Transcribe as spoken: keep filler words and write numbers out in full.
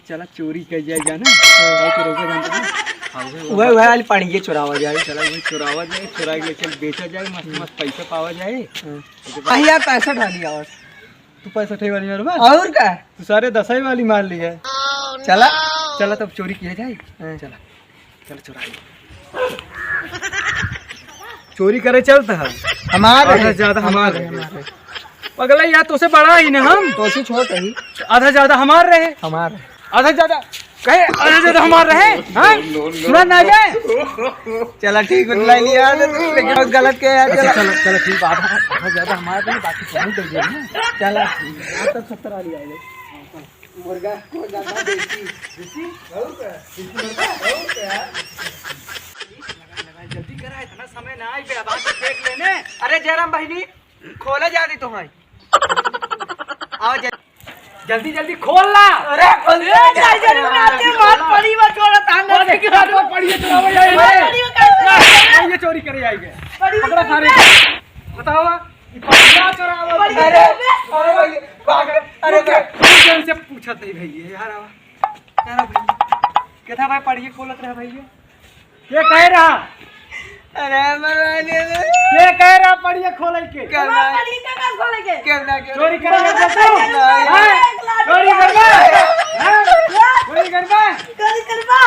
चला चोरी कर जाए जाना। हाँ। और तो रोका जानता है। हाँ, वही, वही, वही वाली पड़ी है, चुरावा जाए। चला वही चुरावा जाए, चुरा के चल बेचा जाए, मस्त, हम्म। मस्त पैसा पावा जाए। हाँ। ओके, हाँ यार, पैसा ढाली आवाज। तू पैसा ठे वाली मार बा? और का? तू सारे दसाई वाली मार ली है। चला। चला तब चोरी किया जाए। हाँ। चला। चल चुराई। चोरी करे चलत है। हमार आधा रहे। ज्यादा हमार हमार रहे। रहे, हमार रहे। पगला यार, तोसे बड़ा ही ना हम। तोसे छोट ही। आधा ज्यादा हमार रहे। हमार रहे। आधा ज्यादा कहे, आधा ज्यादा हमार रहे। हाँ? सुना ना जाए। चला ठीक बतला लिया, लेकिन बहुत गलत किया यार। अच्छा, चला। चला, चला, ठीक, आधा, आधा ज्यादा हमार रहे, बाकी तुम्हें दे दिया ना। चला ठीक। हाँ, तब सत्तर वाली आ गई। मुर्गा, मुर्गा ना देसी। देसी? और का? देसी मुर्गा? और का? लगा, लगा, जल्दी करा, इतना समय ना आई बे, अब आके देख लेने। अरे जयराम बहिनी, खोला जादी तो है। आओ जल-, जल्दी, जल्दी खोल ला। अरे खोल ए, ला। जय जय मार के मार पड़ी बा, छोड़ा तान खोल दे, के खोल दे, पड़ी है, चुरावा जाए। मार पड़ी बा, कैसे? ये चोरी करे आएंगे। पड़ी बा, पकड़ा सारे। बताओ। ई पड़िया चोरावल। पड़िया अरे, चोरावल। अरे भाई, भाग, अरे रुक, भाई। रुक, इनसे पूछत है भैया, यार आवा। यार आवा भैया। के था भाई पड़िया खोलत रहा भैया? के कह रहा? अरे मरवाने दे। के कह रहा पड़िया खोले के? करना है। पड़िया का काम खोले के? करना, करना। चोरी करे के तो? नहीं। हाँ? चोरी करबा? हाँ? चोरी करबा? चोरी करबा?